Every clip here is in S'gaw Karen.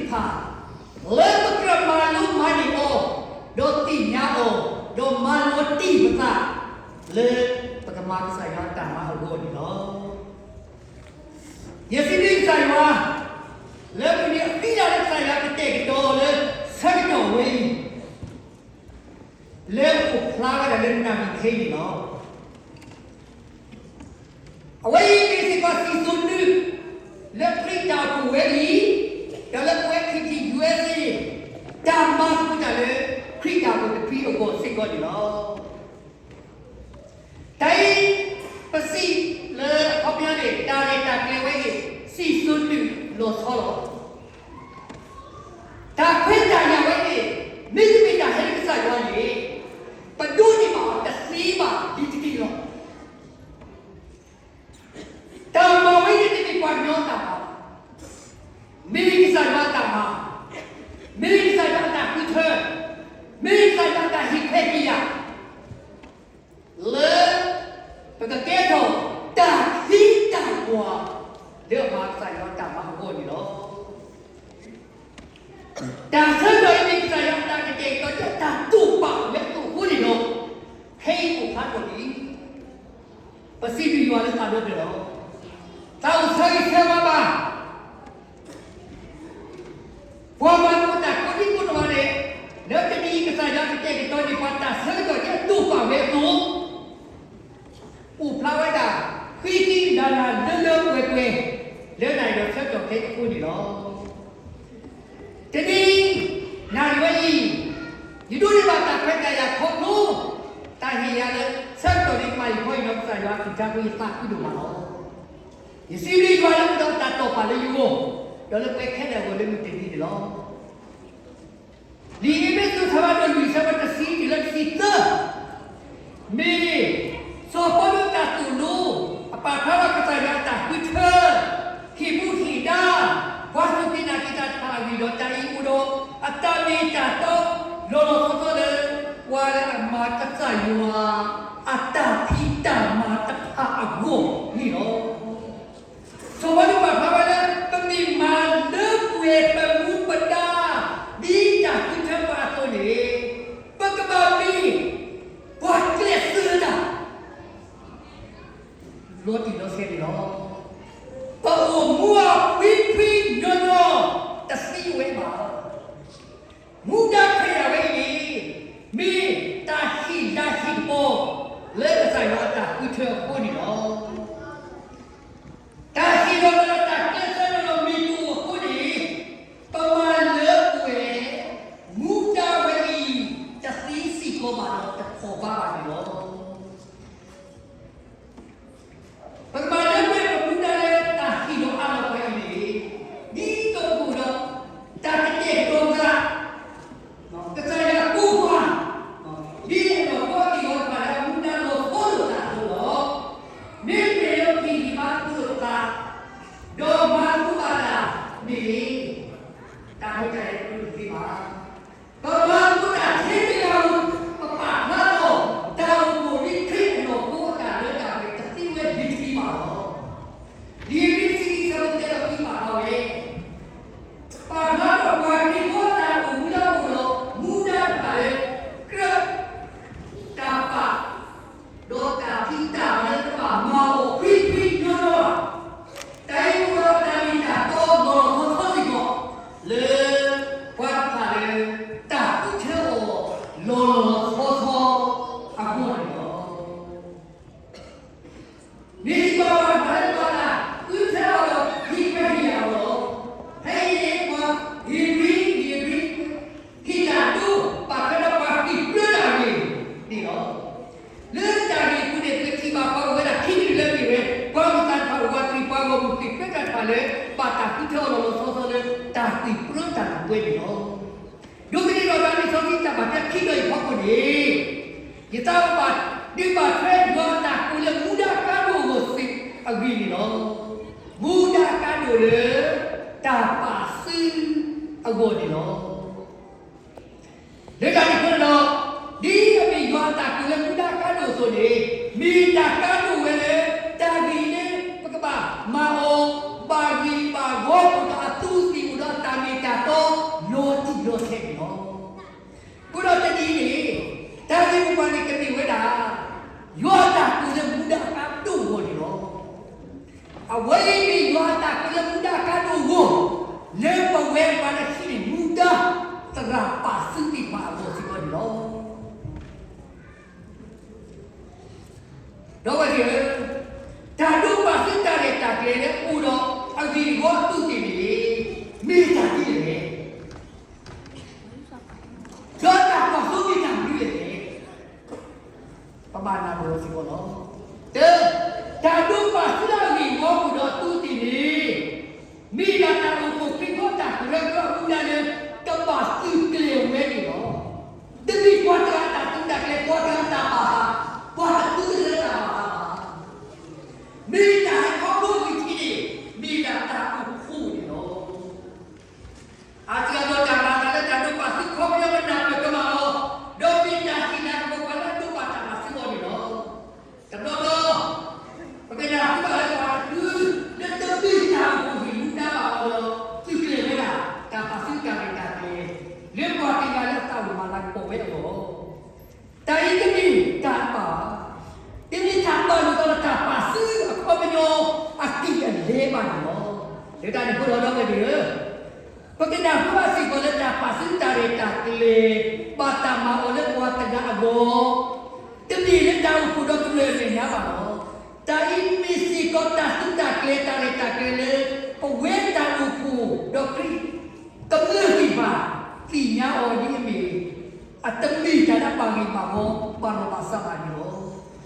တၢ်လၢပကြၢးမၤလိမၤန့ၢ်အီၤ, ဒီးသ့ၣ်ညါအီၤ, ဒီးမၤလီၤတံၢ်ပသး လၢပကမၤကစၢ်ယွၤတၢ်မၤအဂီၢ်န့ၣ်လီၤ. ယစံးဘျုးကစၢ်ယွၤ လၢမုၢ်နံၤအသံတၢ်လၢကစၢ်ယွၤကတဲာ်ကတီၤလၢဆၢကတီၢ်ဝဲအံၤ လၢအိၣ်ဖျါဝဲဒၣ်လၢနၣ်ရံၣ်ခဲအံၤန့ၣ်လီၤ. အဝဲအံၤမ့ၢ်စ့ၢ်ကီးစံၣ်စိၤနုာ် လၢခရံာ်တၢ်အိၣ်ဖှိၣ်ဝဲအံၤ, ဒီးလၢပဝဲ ခ့ၣ်ကၠံၣ် ယူၢ်အ့ၣ်စ့ၣ် တၢ်မၤသကိးတၢ်လၢ ခရံာ်တၢ်အိၣ်ဖှိၣ်တဖုအဂီၢ်စ့ၢ်ကီးန့ၣ်လီၤ. တၢ်အံၤ ပစံးလၢအခီပညီန့ၣ် တၢ်ရဲၣ်တၢ်ကျဲၤဝဲန့ၣ် စံၣ်စိၤနုာ်လီၤဆီလီၤ. တၢ်ခွဲးတၢ်ယာ်ဝဲန့ၣ် မ့တမ့ၢ်တၢ်ဟဲလၢကစၢ်ယွၤန့ၣ် ပဒိးန့ၢ်ဘၣ်အီၤတသ့ဘၣ်လံတက့ၢ်လီၤ. တၢ်မၤဝဲန့ၣ်တမ့ၢ်ပှၤကညီတၢ်မၤဘၣ်. မ့ၢ်ကစၢ်ယွၤအတၢ်မၤ, မ့ၢ်ကစၢ်ယွၤအတၢ်ဃုထၢ, မ့ၢ်ကစၢ်ယွၤအတၢ်ဟ့ၣ်ခွဲးဟ့ၣ်ယာ် လၢ ပကကဲထီၣ်တၢ်သံတၢ်ပှၢ် လၢအမၤကစၢ်ယွၤအတၢ်မၤအဂီၢ်န့ၣ်လီၤ. တၢ်ဆၢကတီၢ်အံၤမ့ၢ်ကစၢ်ယွၤအတၢ်ကတဲာ်ကတီၤ တၢ်တိာ်ပာ်ဝဲအသိးအဃိန့ၣ်လီၤ. ခဲအံၤအိၣ်ဖျါထီၣ်လံ. ပစံးဘျုးယွၤလၢသးဒီဖျၢၣ်လီၤ. သးအိၣ်ဆၢဂ့ၤဆၢဝါဘၣ် ပှၤမၤသကိးတၢ်ကိးဒံကိးနီၢ်ဂၤဒဲး, လၢတနံၤအံၤကစၢ်ယွၤကတဲာ်ကတီၤန့ၢ်ပှၤတၢ်ဆၢကတီၢ်လၢအတိာ်ပာ်ဝဲအသိး, အိၣ်ဖျါဝဲဒၣ် ဃံဃံလၤလၤလၢလၢပှဲၤပှဲၤ လၢနၤဒီးဆၢကတီၢ်ခဲအံၤအဃိန့ၣ်လီၤ. တနံၤ နၣ်ရံၣ်ဝဲအံၤ ယဒိးန့ၢ်ဘၣ်တၢ်ခွဲးတၢ်ယာ်ခီဖျိ တၢ်ဟ့ၣ်ယၤလၢ ဆၢကတီၢ်န့ၣ်ကမၤအံၤခီအံၤဒီး ကစၢ်ယွၤအကလုၢ်ကထါအဃိ ယသးခုဒိၣ်မးလီၤ. ယစံးဘျုးယွၤလၢပဒီးတၢ်တိာ်ပာ်လၢယဂီၢ်, ဒီးလၢပှဲၤခဲလၢာ်အဂီၢ်လၢမုၢ်တနံၤန့ၣ်လီၤ. လံာ်ဧ့ၤဘြံၤ အဆၢဒိၣ်လွံၢ် အဆၢဖိတဆံတုၤလၢတဆံသၢ မ့ၢ် စီၤပီလူးတၢ်သိၣ်လိ အပာ်ဖျါထီၣ်ကစၢ်ယွၤအတၢ်ဃုထၢ ဟ့ၣ်မူဟ့ၣ်ဒါ ပှၤသူၣ်က့ၣ်နာ်က့ၤတၢ်တဖၣ်အဂ့ၢ်ဒီး တၢ်အံၤအိၣ်ဒီးအတၢ်မ့ၢ်တၢ်တီ လီၤလီၤဆီဆီလၢ ပှၤလၢအမၤကစၢ်ယွၤ အတၢ်ဖံးတၢ်မၤတဖၣ်အဂီၢ်န့ၣ်လီၤ. စီၤပီလူးပာ်ဖျါဝဲလၢ ပမ့ၢ်မၤလၢပှဲၤပမူပဒါ ဒ်တၢ်ဃုထၢပှၤအသိးန့ၣ် ပကဘၣ်မ့ၢ် ပှၤကျဲးစၢးတၢ် လီၤတံၢ်လီၤဆဲးန့ၣ်လီၤ. ပအိၣ်မူအီၤဖှံဖှံညီညီ တသံဝဲဘၣ်. မူဒါခရံာ်အဝဲအံၤန့ၣ် မ့ၢ်တၢ်ဟ့ၣ်လၤဟ့ၣ်ကပီၤ လၢကစၢ်ယွၤအတၢ်ဃုထၢအဃိန့ၣ်လီၤ. တၢ်ဟ့ၣ်လီၤဒီးတၢ်ကျဲးစၢးဒီးမ့ၢ်တအိၣ်အဃိန့ၣ် ပမၤလၢပှဲၤ မူဒါဝဲအံၤ တသံစ့ၢ်ကီးဘၣ်ဒီးတဖီၣ်ဘၣ်ဘၣ်န့ၣ်လီၤ. ပကမၤလၢပှဲၤပမူဒါလၢတၢ်ဟ့ၣ်လီၤအးလီၤပှၤအံၤန့ၣ် ဒ်သိးပကအိၣ်ဒီး တၢ်ကတဲာ်ကတီၤသး ကစၢ်ယွၤကိးပှၤ ဒ်အနီၢ်ကီၢ်အံၤအဂီၢ်တဖၣ်လၢအမူဒါလီၤဆီလိာ်သးအသိးလီၤ. မ့မ့ၢ်လၢပဟ့ၣ်ဂံၢ်ဘါသကိးလိာ်ပသး ဒီးမၤသကိးဘၣ်တၢ်န့ၣ် တၢ်မ့ၢ်တၢ်လၢပတသ့ဘၣ်. ပမၤသကိးတၢ်ထဲတဂၤဧိၤ ပပာ်ဖျါထီၣ် တၢ်အိၣ်ဖှိၣ်ဒ်ခရံာ်အနီၢ်ခိအတၢ်လၢတၢ်ပှဲၤ တသ့ဝဲဒ်တသ့ဘၣ်လီၤ. လံာ်ဧ့ၤဘြံၤ တဆံခံ အဆၢဖိတဆံသၢ ဒီးခံ ပာ်ဖျါဝဲ ပာ်ဖျါထီၣ်ပှၤခရံာ်ဖိအတၢ်အိၣ်မူလၢအအိၣ်ဒီး မူဒါတဖၣ်လၢ ကြၢး တၢ်ပာ် ဒီးတၢ်ဖံးတၢ်မၤလၢတဘၣ်မၤအီၤဖှံဖှံညီညီဘၣ်. တၢ်အံၤအိၣ်ဒီးတၢ်မ့ၢ်တၢ်တီလီၤလီၤဆီဆီစ့ၢ်ကီး လၢ ပှၤတဖၣ်လၢ တၢ်ဃုထၢအီၤ လီၤလီၤဆီဆီအဂီၢ်န့ၣ်လီၤ. မ့ၢ်စ့ၢ်ကီးပှၤတဖၣ်လၢပှၤတၢ်ဃုထၢအီၤဒီး ဟ့ၣ်ခွဲးဟ့ၣ်ယာ်အီၤလီၤ. ဖဲအံၤန့ၣ် ပှၤဧ့ၤဘြံၤ ဧ့ၤဘြံၤ ဟ့ၣ်တၢ်ဒိ ပာ်ဖျါထီၣ်ပှၤဃ့ၢ်ပြၢတၢ်ဂ့ၢ်န့ၣ်လီၤ. လၢတၢ်ဂ့ၢ်အပူၤန့ၣ် ပထံၣ်ဘၣ်ပှၤအိၣ်ဝဲဒၣ်ခံမံၤလၢမ့ၢ်ဝဲ ပှၤမုၢ်သၣ်တဖၣ်အိၣ်ဝဲ ခရံာ်ပှၤဂီၢ်မုၢ်ဃ့ၢ်ပြၢတၢ်တဖၣ်လၢ ဘၣ်တၢ်ဃုထၢအီၤလီၤလီၤဆီဆီလၢ တၢ်ဃ့ၢ်ပြၢတၢ်လၢပှဲၤန့ၣ်လီၤ. ဒိးသန့ၤထီၣ်တၢ်လံာ်စီဆှံတၢ်ဘၣ်ထွဲခံဒီးအံၤအဖီခိၣ်န့ၣ် ယသးဘၣ်ဒုးဘၣ်ထွဲယွၤအတၢ်ကိးလၢ မူဒါအကါဒိၣ်အဂီၢ်သ့ၣ်အဂ့ၢ်န့ၣ်လီၤ. မူဒါအကါဒိၣ်လၢ တၢ်ပာ်စုအဂီၢ်န့ၣ်လီၤ. လၢတၢ်န့ၣ်အဃိန့ၣ်ဒီး ဒ်အမ့ၢ်ယွၤအတၢ်ကိးလၢမူဒါအကါဒိၣ်အသိးန့ၣ် မ့ၢ်တၢ်ကါဒိၣ်ဝဲလၢ တၢ်ဂ့ၢ်လၢပကဘၣ်မၤအီၤ ဘၣ်ဂ့ၢ်ဘၣ်ဝီအိၣ်ဒီးအသူးအသ့ၣ်အိၣ်ဒီးအတၢ်မ့ၢ်တၢ်တီ တၢ်ပာ်သုသ့ၣ်တဖၣ်အဂီၢ်စ့ၢ်ကီးန့ၣ်လီၤ. ဒီပုၢ်ဝဲၢ်သ့ၣ်ဧၢ, တၢ်ဒိးပာ်သုတၢ်ရဲၣ်တၢ်ကျဲၤလၢအိၣ်ဒီးအဂ့ၢ်အဝီအသုးသ့ၣ်န့ၣ် မ့ၢ်တၢ်ဒ်လဲၣ်, ဒီးတၢ်ကွၢ်စိမ့ၢ်တၢ်မနုၤလဲၣ်. ပဘၣ်နၢ်ပၢၢ်စ့ၢ်ကီးလီၤ. တၢ, တၢ်ဒိးပာ်သုလၢအဂ့ၢ်အဝီအိၣ်ဒီးအသုးသ့ၣ်န့ၣ် မ့ၢ်ဒၣ်တၢ်အိၣ်ဖှိၣ်ခရံာ်ဖိတၢ်ကရၢကရိအမူဒါလၢ ကဘၣ်သုးကျဲၤဝဲန့ၣ်လီၤ. တမ့ၢ်ပှၤတဂၤအတၢ်သုးတၢ်ကျဲၤ, ပှၤတဂၤအတၢ်ဘၣ်ဟး, ပှၤတသုးတဂၤအတၢ်ဘၣ်ဟးဘၣ်. မ့ၢ်တၢ်ဟဲခီဖျိအဂံၢ်ထံးန့ၣ် မ့ၢ်ဒၣ်တၢ်အိၣ်ဖှိၣ်န့ၣ်လီၤ. အါစုအါဘျီတၢ်မၤအသးလၢတၢ်ဒိးပာ်သုခီပညီလၢနၢ်ပၢၢ်ကမၣ်အီၤ, ဒီးမ့ၢ်တၢ်ဟ့ၣ်နၤကပိာ်ပှၤလၢအဒိးဘၣ်တၢ်မၤသံအဂီၢ်န့ၣ်လီၤ. တဘျီဘျီ ပကနၢ်ဟူဘၣ်လၢပှၤတဖု လၢတမ့ၢ်တၢ်အိၣ်ဖှိၣ်ဟ့ၣ်မူဒါဘၣ်အီၤဒီး သုးကျဲၤဝဲဒၣ် တၢ်ပာ်သုတၢ်ရဲၣ်တၢ်ကျဲၤ လၢပှၤတဂၤလၢအသးအိၣ်မၤလၤကပီၤဝဲအဂီၢ် တၢ်အံၤတမ့ၢ်တၢ်ပာ်ဘၣ်, တမ့ၢ်တၢ်ပာ်လိာ်သးဒီးတၢ်ပာ်သုအခီပညီအက့ၢ်အဂီၢ်န့ၣ်လီၤ. လၢတၢ်န့ၣ်အဃိဒီး ဒီပုၢ်ဝဲၢ်သ့ၣ်ဧၢ, ပကနၢ်ဟူဘၣ်စ့ၢ်ကီးလၢတၢ်ပာ်သုတၢ်ရဲၣ်တၢ်ကျဲၤ ဘၣ်တၢ်မၤအီၤလၢပှၤတဂၤအဂီၢ်, တမ့ၢ်လၢတၢ်အိၣ်ဖှိၣ်ဒီးကမျၢၢ်အမဲာ်ညါဘၣ်လီၤ. တၢ်အံၤမ့ၢ်စ့ၢ်ကီးတၢ်သုးတၢ်ကျဲၤ တၢ်ရဲၣ်တၢ်ကျဲၤလၢ ပဝဲတၢ်အိၣ်ဖှိၣ်ဒီးခရံာ် ကမျၢၢ်သ့ၣ်တဖၣ် သ့ၣ်ညါအီၤဒ်အမ့ၢ် အတမ့ၢ်တၢ်လၢအဘၣ်ဂ့ၢ်ဘၣ်ဝီ ဘၣ်လီၤဘၣ်စးဘၣ်န့ၣ်လီၤ. တၢ်ခဲလၢာ်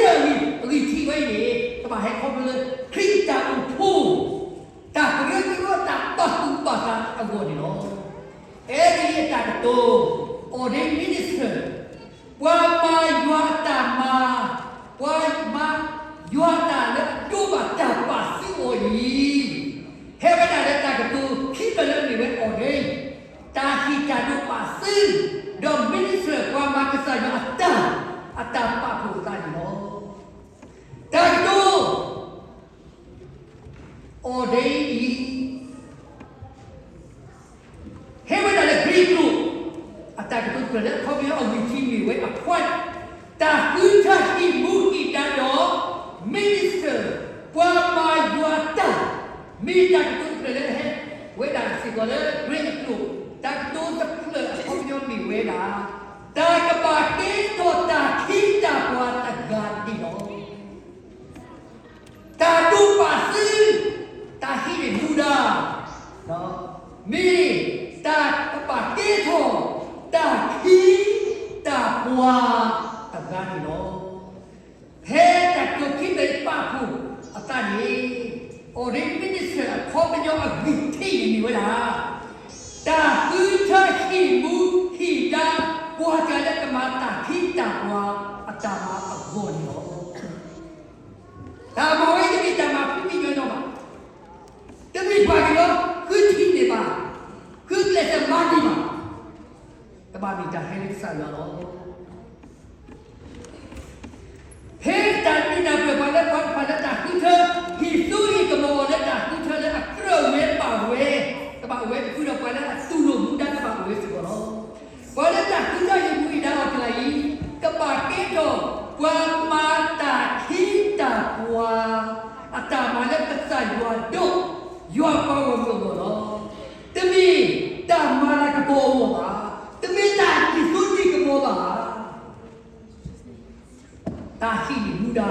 အဂံၢ်ထံးဝဲအံၤန့ၣ် ကဘၣ်ဟဲခီဖျိလၢ ခရံာ်အတၢ်အိၣ်ဖှိၣ် တၢ်ကရၢကရိတၢ်ပာ်သူၣ်ပာ်သးအဂီၢ်န့ၣ်လီၤ. အဲၣ်ဒိးအတၢ်ကတိၤ ordained minister ပှၤမၤယွၤအတၢ်မၤ, ပှၤမၤယွၤအတၢ်လၢအဒိးဘၣ်တၢ်ပာ်သုအီၤအံၤ, ဟဲဝဲဒၣ်လၢတၢ်ကတိၤခံဖျၢၣ်လၢအမ့ၢ်ဝဲ ordain, တၢ်ဟ့ၣ်တၢ်ဒိးပာ်သု, ဒီး minister ပှၤမၤကစၢ်ယွၤအတၢ်, အတၢ်ပာ်ဖှိၣ်အသးန့ၣ်လီၤ. တၢ်ကတိၤ ordain အံၤ ဟဲဝဲဒၣ်လၢ Greek ကျိာ် အတၢ်ကတိၤတဖျၢၣ်လၢအခီပညီအဂံၢ်ထံးမ့ၢ်ဝဲ appoint, တၢ်ဃုထၢဟ့ၣ်မူဟ့ၣ်ဒါဒီး minister ပှၤမၤယွၤတၢ်, မ့ၢ်တၢ်ကတိၤတဖျၢၣ်လၢအဟဲဝဲဒၣ်စ့ၢ်ကီးလၢ Greek အကျိာ်, တၢ်ကတိၤတဖျၢၣ်အခီပညီမ့ၢ်ဝဲဒၣ် တၢ်ကဘၣ်ကဲထီၣ်တၢ်ခ့တၢ်ပှၤတဂၤန့ၣ်လီၤ. တၢ်ဒိးပာ်သု, တၢ်ဟ့ၣ်န့ၢ်မူဒါ, မ့ၢ်တၢ်ကဘၣ်ကဲထီၣ် တၢ်ခ့တၢ်ပှၤတဂၤန့ၣ်လီၤ. ဖဲတၢ်ကတိၤခံဖျၢၣ်အံၤပာ်ဖှိၣ်အသးန့ၣ် ordained minister အခီပညီအဂံၢ်ထံးန့ၣ်မ့ၢ်ဝဲဒၣ် တၢ်ဃုထၢဟ့ၣ်မူဟ့ၣ်ဒါ ပှၤတဂၤလၢကမၤတၢ်ခ့တၢ်ပှၤအတၢ်မၤအဂီၢ်န့ၣ်လီၤ. တၢ်မၤဝဲတမ့ၢ်တၢ်မၤဖံးမံၤညီညီဘၣ်, တမ့ၢ်ပှၤကညီဃုထံၣ်န့ၢ်ဘၣ်, ဃုကျဲးစၢးမၤန့ၢ်ဘၣ်, ကဘၣ်မ့ၢ်တၢ်ဟဲလၢကစၢ်ယွၤလီၤ. ဖဲတၢ်ဒုးနၢ်ပၢၢ်ပှၤလၢပှၤတဖၣ်လၢတၢ်ဃုထၢ ဟ့ၣ်စိဟ့ၣ်ကမီၤအီၤလၢတၢ်ဃုထၢလၢအကြၢးဝဲဘၣ်ဝဲ, ကဘၣ်အိၣ်ဝဲတဖုဒီးပှၤလၢအတူၢ်လိာ်မူဒါကဘၣ်အိၣ်ဝဲစ့ၢ်ကီးလီၤ. ပှၤလၢတၢ်ဃုထၢဟ့ၣ်မူဟ့ၣ်ဒါအီၤတဂၤအံၤ ကဘၣ်ကဲထီၣ် ပှၤမၤတၢ်ခ့တၢ်ပှၤ အတၢ်မၤလၢကစၢ်ယွၤဒိး ယွၤပှၤဂီၢ်မုၢ်အဂီၢ်လီၤ. တမ့ၢ်တၢ်မၤလၤကပီၤအဂီၢ်ဘၣ်, တမ့ၢ်တၢ်ဟ့ၣ်စိဟ့ၣ်ကမီၤဘၣ် တၢ်ဟ့ၣ်န့ၢ်မူဒါ,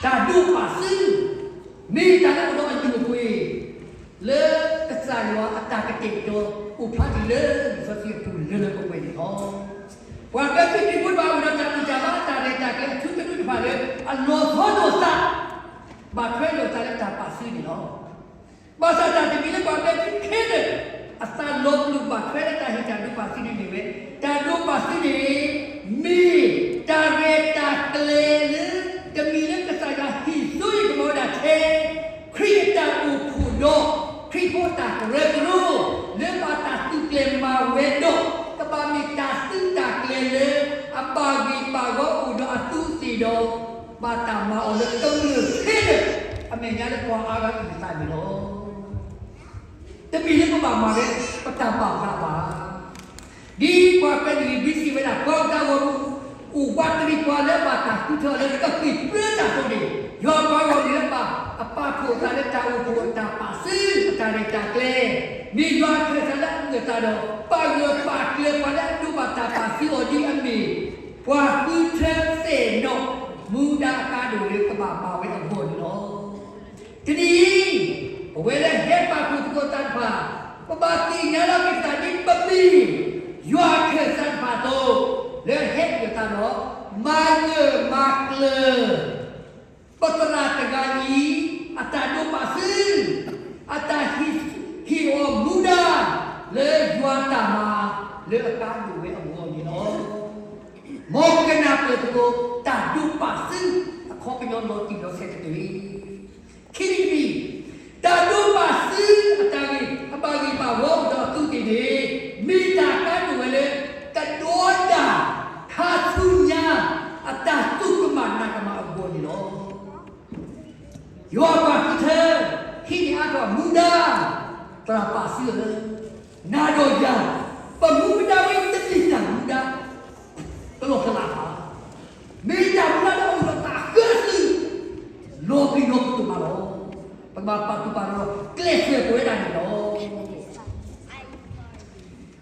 တၢ်ဒိးပာ်သု, မ့ၢ်တၢ်လၢအိၣ်ဒီးအလုၢ်အပှ့ၤ လၢကစၢ်ယွၤအတၢ်ကတဲာ်ကတီၤအိၣ်ဖျါတ့ၢ်လၢလံာ်စီဆှံအပူၤလၢလၢပှဲၤပှဲၤန့ၣ်လီၤ. ပှၤကညီခရံာ်ဖိတဖၣ်အိၣ်ဒီးတၢ်ဘူၣ်တၢ်ဘါအတၢ်ရဲၣ်တၢ်ကျဲၤအထူသနူတဖၣ်လၢ အလီၤဆီဒိၣ်သး ဘၣ်ထွဲလိာ်သးလၢတၢ်ပာ်သုန့ၣ်လီၤ. ဘၣ်ဆၣ်တၢ်တမံၤလၢပှၤကညီခဲလၢာ် အသးလီၤပလိာ်ဘၣ်ထွဲလၢတၢ်ဟ့ၣ်တၢ်ဒိးပာ်သုန့ၣ်မ့ၢ်ဝဲ, တၢ်ဒိးပာ်သုန့ၣ် မ့ၢ်တၢ်ရဲၣ်တၢ်ကျဲၤလၢ တမံၤလၢကစၢ်ယွၤဟ့ၣ်စိဟ့ၣ်ကမီၤဝဲဒၣ်ထဲ ခရံာ်အတၢ်အိၣ်ဖှိၣ်ဒီး ခရံာ်ဖိအတၢ်ကရၢကရိ လၢဘၣ်တၢ်သုးကျဲၤမၤဝဲဒီး ကဘၣ်မ့ၢ်တၢ်သုးတၢ်ကျဲၤလၢ အဘၣ်ဂ့ၢ်ဘၣ်ဝီအိၣ်ဒီးအသူးအသ့ၣ်ဒီး ဘၣ်တၢ်မၤအီၤလၢကမျၢၢ်ခဲလၢာ် အမဲာ်ညါလၢပှၤအါဂၤအုၣ်အသးန့ၣ်လီၤ. တမ့ၢ်လၢပဘၣ်မၤလၢပတၢ်ဘၣ်သးဘၣ်. ဒ်ပှၤကွဲးနံၣ်ဂံၢ်ဘျုးစံးဝဲဒၣ် ပှၤအတၢ်ဂီၤမူ အိၣ်ဝးတရံးပှၤလၢဘၣ်တၢ်ဃုထၢအီၤလၢကဃ့ၢ်ပြၢတၢ်အသိးန့ၣ် ယွၤပှၤဂီၢ်မုၢ်လၢဘၣ်အပာ်ဖှိၣ်အသးလၢတၢ်အိၣ်ဖှိၣ်အတၢ်ပာ်သု အတၢ်ရဲၣ်တၢ်ကျဲၤ မ့ၢ်ယွၤခၢၣ်စးလၢအအုၣ်အသးဒီး ပာ်ဂၢၢ်ပာ်ကျၢၤပှၤလၢအဒိးဘၣ်တၢ်ပာ်စုအီၤဒ်အမ့ၢ် ပှၤဃုထၢသ့ၣ်နီၣ် မူဒါအကါဒိၣ်လၢကဘၣ်မၤဝဲအဂီၢ်န့ၣ်လီၤ. တနံၤအံၤ ပဝဲလၢဟဲပာ်ဖှိၣ်သကိးသးတဖၣ် ပဘၣ်သ့ၣ်ညါလီၤက့ၤပသးဒ်ပမ့ၢ် ယွၤခၢၣ်စးတဖၣ်အသိး လၢဟဲအုၣ်အသးဒီး မၤဂၢၢ်မၤကျၢၤ ပသရၣ်တဂၤအံၤ အတၢ်ဒိးပာ်စု, အတၢ်ဟ့ၣ်ဟ့ၣ်အီၤမူဒါ လၢယွၤတၢ်မၤ လၢအကါဒိၣ်ဝဲအဂီၢ်န့ၣ်လီၤ. မ်ပကနၢ်ပၢၢ်သကိး တၢ်ဒိးပာ်စု အခီပညီလီၤတံၢ်လီၤဆဲးတက့ၢ်. ခံမံၤတမံၤ, တၢ်ဒိးပာ်စုအတၢ်ဂ့ၢ် အဘၣ်ဂ့ၢ်ဘၣ်ဝီအိၣ်ဒီးအသူးသ့ၣ်န့ၣ် မ့ၢ်တၢ်ကါဒိၣ်ဝဲလၢ ကဒီးတၢ်ခါဆူညါ အတၢ်သူၣ်ကမၣ်နၢ်ကမၣ်အဂီၢ်န့ၣ်လီၤ. ယွၤပှၤဃုထၢ ဟံးန့ၢ်အါထီၣ်မူဒါ သရၣ်ပာ်စုဧၢ, နၤဒီးယၤ ပမူဒါဝဲတမ့ၢ်တၢ်မူဒါ ကလီကလးဘၣ်. မ့ၢ်တၢ်မူဒါလၢအအိၣ်ဒီးတၢ်ဃၢသုး လီၤပျံၤလီၤဖုးဒိၣ်မးလီၤ. ပကဘၣ်ပာ်သူၣ်ပာ်သးဒီး ကျဲးစၢးပဝဲဒၣ်န့ၣ်လီၤ.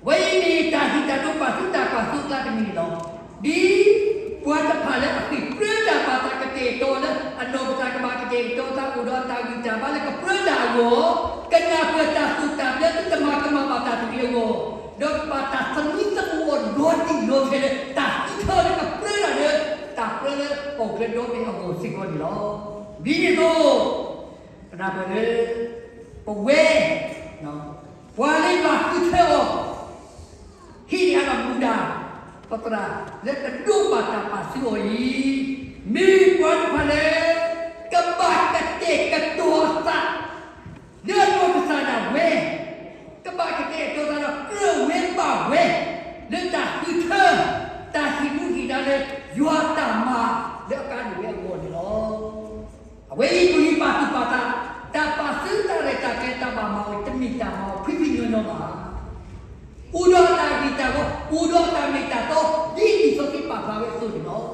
ဝဲအံၤမ့ၢ်တၢ်ဟ့ၣ်တၢ်ဒိးပာ်စုတၢ်ကွၢ်စိသးတမံၤန့ၣ်လီၤ. ဒ်ပှၤတဖၣ်လၢအဃ့ၢ်ပြၢတၢ်ဘၣ်သးကတဲာ်ကတီၤလၢ အနီၢ်ကစၢ်ကဘၣ်ကတဲာ်ကတီၤသးအိၣ်ဒီးတၢ်ဂံၢ်တၢ်ဘါလၢကပြၢတၢ်အဂီၢ်, ကနၢ်ပၢၢ်တၢ်သိၣ်တၢ်ဘျၢသုတမၤကမၣ်ဘၣ်တၢ်တမံၤအဂီၢ်, ဒီးကဘၣ်တၢ်သမံသမိးအီၤဒီတံၢ်လီၤဆဲးလၢ တၢ်ဃုထၢလၢကပြၢတၢ်လၢ တၢ်ပြၢလၢအအိၣ်ကျဲဒီဘ့ၣ်အဂီၢ်စ့ၢ်ကီးန့ၣ်လီၤ. ဒ်န့ၣ်အသိး ကနၢ်ပၢၢ်လၢ ပဝဲ ပှၤလၢယွၤဃုထၢအီၤ ဟံးန့ၢ်အါထီၣ်မူဒါ ပသရၣ်လၢကဒိးဘၣ်တၢ်ပာ်စုအီၤအံၤ, မ့ၢ်ပှၤတဖၣ်လၢ ကဘၣ်ကတဲာ်ကတီၤအသး လၢအနီၢ်ကစၢ်ဒၣ်ဝဲ, ကဘၣ်ကတဲာ်ကတီၤသးဒီးကြၢးဝဲဘၣ်ဝဲ လၢတၢ်ဃုထၢ တၢ်ဟ့ၣ်မူဟ့ၣ်ဒါလၢ ယွၤတၢ်မၤလၢအကါဒိၣ်ဝဲအဂီၢ်န့ၣ်လီၤ. အဝဲအံၤပဂံၢ်ပာ်သူၣ်ပာ်သး, တၢ်ပာ်စုတၢ်ရဲၣ်တၢ်ကျဲၤတၢ်ဘၣ်မၤအီၤတမ့ၢ်တၢ်မၤအီၤဖှံဖှံညီညီဘၣ်. အိၣ်ဒီးတၢ်ဂံၢ်တၢ်ဘါ, အိၣ်ဒီးတၢ်မ့ၢ်တၢ်တီ, ဒ်လံာ်စီဆှံပာ်ဖျါဝဲအသိးန့ၣ်လီၤ. လံာ်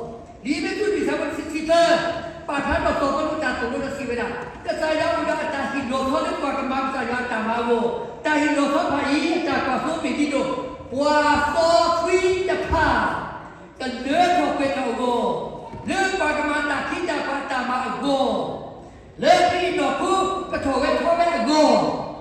အ့းဖ့းစူး လွံၢ်ဆၢဖိတဆံခံသၢ ပာ်ဖျါထီၣ်စီၤပီလူးတၢ်သိၣ်လိဒီးစံးဝဲဒၣ်, ကစၢ်ယွၤအိၣ်ဒီးအတၢ်ဟ့ၣ်လီၤဆီလၢပှၤကမၤကစၢ်ယွၤအတၢ်မၤအဂီၢ်, တၢ်ဟ့ၣ်လီၤဆီတဖၣ်အံၤ အတၢ်ကွၢ်စိမ့ၢ်ဒ်သိး, ပှၤစီဆှံတဖၣ် ကလၢထီၣ်ပှဲၤထီၣ်အဂီၢ်, လၢပှၤကမၤတၢ်ခ့တၢ်ပှၤအတၢ်မၤအဂီၢ်, လၢခရံာ်အနီၢ်ခိကထီၣ်ဝဲထီဝဲအဂီၢ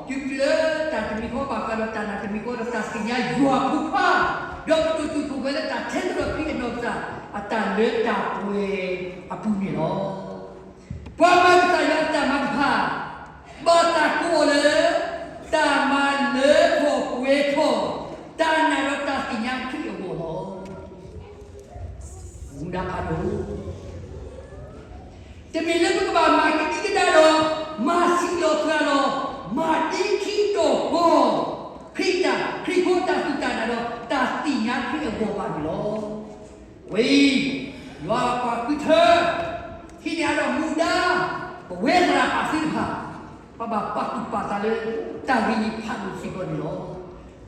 ်, တုၤလၢတၢ်တမံၤဃီဘၣ်ဃးဒီးတၢ်နာ်တမံၤဃီဒီးတၢ်သ့ၣ်ညါယွၤအဖိခွါ, ဒီးကဒိၣ်တုာ်ခိၣ်ပှဲၤလၢတၢ်ထဲသိးဒီးခရံာ်အနီၢ်ကစၢ် အတၢ်လၢတၢ်ပှဲၤအပူၤန့ၣ်လီၤ. ပှၤမၤကစၢ်ယွၤအတၢ်မၤတဖၣ် ဘၣ်တၢ်ကိးအီၤလၢ တၢ်မၤလၢထီၣ်ပှဲၤထီၣ် တၢ်နာ်ဒီးတၢ်သ့ၣ်ညါခရံာ်အဂီၢ်လီၤ. မူဒါဖးဒိၣ် တမ့ၢ်လၢပကဘၣ်မၤကဒံကဒါဒီး မၤဆံးလီၤသးဒီး မၤဒ့ခံဒီးဃီ ခရံာ်တၢ် ခရံာ်ဖိတၢ်စူၢ်တၢ်နာ်ဒီး တၢ်သ့ၣ်ညါခရံာ်အဂီၢ်ဘၣ်န့ၣ်လီၤ. ဝဲအံၤ ယွၤပှၤဃုထၢ ဟံးန့ၢ်အါထီၣ်မူဒါ ပဝဲသရၣ်ပာ်စုတဖၣ် ပဘၣ်ပာ်သူၣ်ပာ်သးလၢ တၢ်ဂ့ၢ်အံၤဖးဒိၣ်စ့ၢ်ကီးန့ၣ်လီၤ.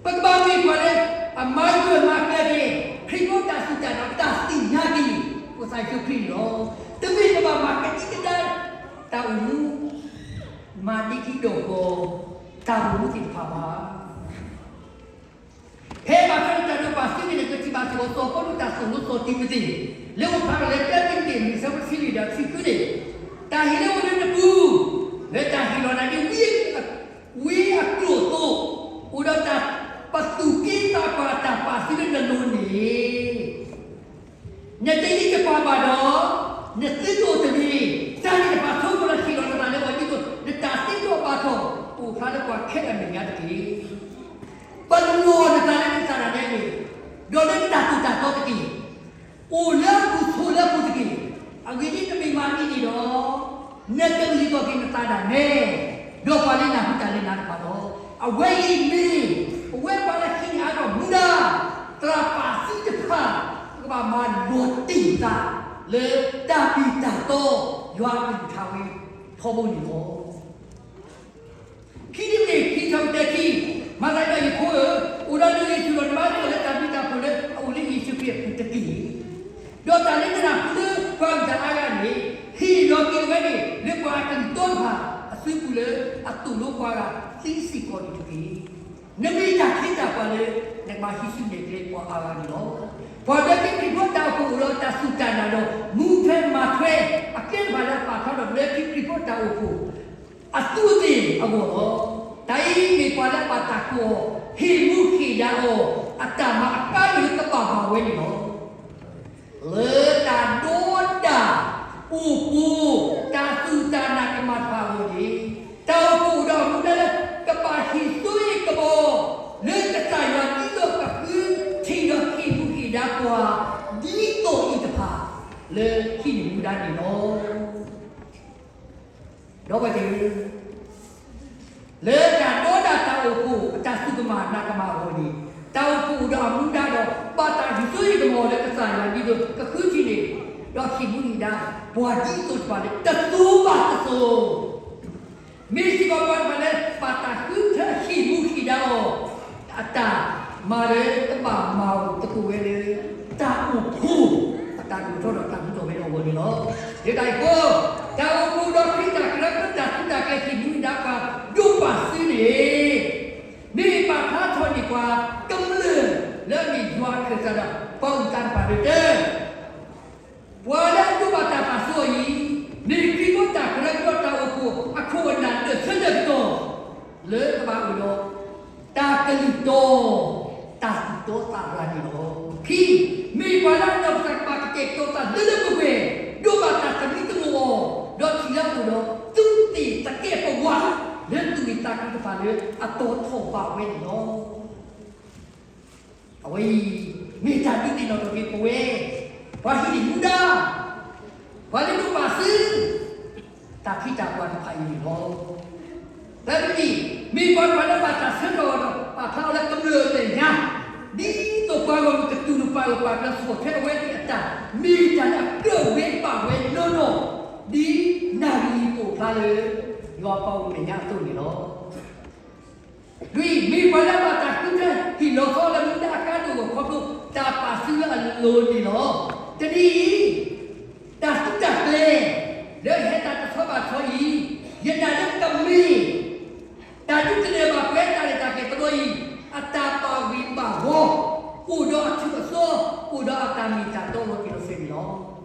ပကဘၣ်မ့ၢ်ပှၤလၢ အမၤဂၢၢ်မၤကျၢၤက့ၤ ခရံာ်ဖိတၢ်စူၢ်တၢ်နာ် တၢ်သ့ၣ်ညါက့ၤ ပကစၢ်ယ့ၣ်ၡူးခရံာ်န့ၣ်လီၤ. တမ့ၢ်ပဘၣ်မၤကဒံကဒါ တၢ်အိၣ်မူ မၤဒ့ခံဒီးဃီ တၢ်အိၣ်မူသ့ၣ်တဖၣ်ဘၣ်. ဖဲဘၣ်ထွဲဒီးတၢ်ဒိးပာ်စုန့ၣ် ပထံၣ်ဘၣ်စ့ၢ်ကီးစီၤပီလူးတၢ်သိၣ်လိစီၤတံၤမသ့း လၢအိၣ်ဖျါထီၣ်လၢ တၢတံၤမသ့း လွံၢ်ဆၢဖိတဆံလွံၢ်ဒီးတဆံဃုန့ၣ်, တၢ်ဟ့ၣ်လၢအိၣ်လၢနပူၤ လၢတၢ်ဟ့ၣ်လီၤနၤန့ၣ် ဝံအကျိၣ်အသိး အိၣ်ဒီးတၢ်ပသူၣ်က့သးပှၢ်တၢ်ပာ်စုလၢနလိၤန့ၣ် နတယံာ်တပှၢ်ဘၣ်ဒီး နသုတအိၣ်တဂ့ၤ. တၢ်န့ၣ်တဖၣ်ဆိကမိၣ်လၢဟ့ၣ်လီၤနသးလၢပှၤဒ်သိး နတၢ်သ့စီဘၣ်ထီၣ် အိၣ်ဖျါလၢပှၤခဲလၢာ်အမဲာ်ညါတက့ၢ်. ပလီၢ်နသးလၢနသးဒၣ်နဲန့ၣ် ဒီးလၢနတၢ်သိၣ်တၢ်သီတက့ၢ်. အိၣ်လၢအပူၤဆိးလၢအပူၤတက့ၢ်. အဂ့ၢ်ဒ်အံၤ နမ့ၢ်မၤဒ်န့ၣ်ဒီး နကဂံၢ်ထီၣ်က့ၤနသးဒၣ်နဲ ဒီးပှၤလၢနၢ်ဟူတၢ်လၢနၤတဖၣ်လီၤ. အဝဲအံၤမ့ၢ် ပဝဲပှၤလၢဟံးန့ၢ်အါထီၣ်မူဒါ သရၣ်ပာ်စုတဖၣ် ပကဘၣ်မၤလီၤတံၢ်သး လၢတၢ်မ့ၢ်တၢ်တီ ယွၤအကလုၢ်ကထါဝဲ ထီဘိန့ၣ်လီၤ. ခံမံၤတမံၤ ခံထီၣ်ကတၢၢ်ခံ, မၤသးဒ်အံၤ ယဖိဧၢ, အိၣ်ဒီးနဂံၢ်ဆူၣ်လီၤနဘါလၢ တၢ်ဘျုးတၢ်ဖှိၣ်လၢအအိၣ်လၢယ့ၣ်ၡူးခရံာ်အပူၤတက့ၢ်. ဒီးတၢ်လၢနနၢ်ဟူလၢပှၤဂၤအါဂၤန့ၣ် ဟ့ၣ်လီၤက့ၤဝဲန့ၣ် လၢပှၤအကလုၢ်တီတဖၣ်အစုပူၤလၢ အသိၣ်လိပှၤဂၤသ့စ့ၢ်ကီးန့ၣ်တက့ၢ်. လၢနကဘၣ်ဟံးစုနဲၣ်ကျဲပှၤအါဂၤန့ၣ်လီၤ. ပှၤလၢခံခရံာ်ဖိတၢ်အိၣ်ဖှိၣ်အိၣ်ဒီးတၢ်စူၢ်တၢ်နာ်ဒီး မူထွဲမၤထွဲ အကျဲတဖၣ်လၢအပာ်ဖျါထီၣ်လၢခံခရံာ်ဖိတၢ်အိၣ်ဖှိၣ် အသူးအသ့ၣ်အဂီၢ်လီၤ. တၢ်အံၤမ့ၢ်ပှၤလၢအဘၣ်တၢ်ကိးအီၤ ဟ့ၣ်မူဟ့ၣ်ဒါအီၤ အတၢ်မၤအကါဒိၣ်ကဘၣ်မၤဝဲန့ၣ်လီၤ. လၢတၢ်ဒိတၢ်အိၣ်ဖှိၣ် တၢ်စူၢ်တၢ်နာ်ကမၣ်တဖၣ်အဂီၢ်န့ၣ် တၢ်အိၣ်ဖှိၣ်အိၣ်ဒီးအမူဒါလၢ ကဘၣ်ဟ့ၣ်စိဟ့ၣ်ကမီၤ လၢကစၢ်ယွၤဒ်သိးကဃုထံၣ်ဒီးဟ့ၣ်မူဟ့ၣ်ဒါပှၤ ဒ်သိးအံၤတဖၣ် လၢဟံးန့ၢ်မူဒါန့ၣ်လီၤ. ဒီပုၢ်ဝဲၢ်သ့ၣ်ဧၢ, လၢတၢ်ဒိတၢ်အိၣ်ဖှိၣ် အတၢ်စူၢ်ကမၣ်နာ်ကမၣ်အဂီၢ်န့ၣ် တၢ်အိၣ်ဖှိၣ်အိၣ်ဒီးအမူဒါဒီး ဘၣ်တၢ်ဟ့ၣ်စိဟ့ၣ်ကမီၤလၢကစၢ်ယွၤဒ်သိး ကဃုထံၣ်န့ၢ် ဒီးဟ့ၣ်မူဟ့ၣ်ဒါ ပှၤဒ်သိးတဖၣ်န့ၣ် တစိၤဘၣ်တစိၤ မ့ၢ်စ့ၢ်ကီးပှၤတဖၣ်လၢ ဘၣ်တၢ်ဃုထၢဟ့ၣ်မူဟ့ၣ်ဒါအီၤ အတၢ်မၤလၢကဘၣ်မၤအီၤသကိးဝဲလၢ တၢ်အိၣ်ဖှိၣ် အတၢ်ဒိၣ်ထီၣ်ဒီးတၢ်မူထီၣ်ဝဲအဂီၢ်န့ၣ်လီၤ. လၢတၢ်အံၤအဃိ တၢ်အိၣ်ဖှိၣ်ဒီးခရံာ်တၢ်ကရၢကရိ တၢ်သုတၢ်ကျဲၤဟ့ၣ်မူဟ့ၣ်ဒါပှၤ ဒိးဘၣ်စုန့ၣ် မ့ၢ်ပာ်ဖျါထီၣ်န့ၢ်ပှၤ ကမျၢၢ်လၢအမ့ၢ်ယွၤအခၢၣ်စးဒီး ပှၤအုၣ်သးတဖၣ်ဒီးတၢ် ပှၤလၢအဒိးဘၣ်တၢ်ပာ်စီအီၤအံၤ မ့ၢ်ခရံာ်ဖိတၢ်ကရၢကရိတၢ်အိၣ်ဖှိၣ်အခိၣ်အနၢ်လၢာ်ဆၢလၢာ်ကတီၢ် လၢကဘၣ်အိၣ်ဒီး တၢ်ကလုၢ်တီ တၢ်သူၣ်တီသးရၤန့ၣ်လီၤ. ခံ, မ့ၢ်ပှၤလၢအနီၢ်ကစၢ်ကဘၣ်ကတဲာ်ကတီၤသးလၢလၢပှဲၤပှဲၤ ဒိးဘၣ်တၢ်သမံသမိးအီၤ ဒီးထံၣ်လၢအအိၣ်ဒီး သူးသ့ၣ်သကဲးပဝး လၢသူၣ်ဂ့ၢ်သးကျိၤတဖၣ်လၢအတီၤထီၣ်ဘၣ်ဝဲန့ၣ်လီၤ. အဝဲအံၤ မ့ၢ်တၢ်ဒုးသ့ၣ်နီၣ်ထီၣ်က့ၤပဝဲ ပှၤဟံးန့ၢ်မူဒါ, ပှၤလၢဒိးဘၣ်စု တၢ်ဖံးတၢ်ပှၢ်တဖၣ်အံၤန့ၣ်လီၤ. သၢမံၤတမံၤ, မ့ၢ်ပှၤတဖၣ်လၢဘၣ်တၢ်ဆၢထၢၣ်အီၤဒီး ပာ်ဖျါအီၤလၢကမျၢၢ်အမဲာ်ညါ, ဒ်သိးပှၤဂီၢ်မုၢ်ကတူၢ်လိာ်ပာ်ဂၢၢ်ပာ်ကျၢၤဆီၣ်ထွဲအဝဲသ့ၣ်အတၢ်, မ့ၢ်တၢ်လၢအကြၢးဝဲဘၣ်ဝဲနီၢ်နီၢ်, ဒ်နၣ်ရံၣ်အံၤပိာ်ဖျါလၢ ယွၤပှၤဂီၢ်မုၢ်မဲာ်ညါအသိးန့ၣ်လီၤ. လွံၢ်, မ့ၢ်ပှၤလၢဘၣ်တၢ်ဃုထၢဟ့ၣ်လီၤသီလၢမူဒါအကါဒိၣ်အဂီၢ်ခီဖျိ တၢ်ပာ်စုလၢအလိၤန့ၣ်လီၤ. တနံၤအံၤ တၢ်သုးတၢ်ကျဲၤ လၢဟဲတၢ်တဆီဘၣ်ဆီအံၤ, ယနာ်လၢကမ့ၢ် တၢ်ဒုးကနၢၤဘၣ်ပဝဲတၢ်ရဲၣ်တၢ်ကျဲၤတဘျီအံၤ, အတၢ်ဘၣ်ဂ့ၤဘၣ်ဝီ, အိၣ်ဒီးအထူးအစီ, အိၣ်ဒီးအတၢ်မ့ၢ်တၢ်တီလီၤတံၢ်လီၤဆဲးန့ၣ်လီၤ.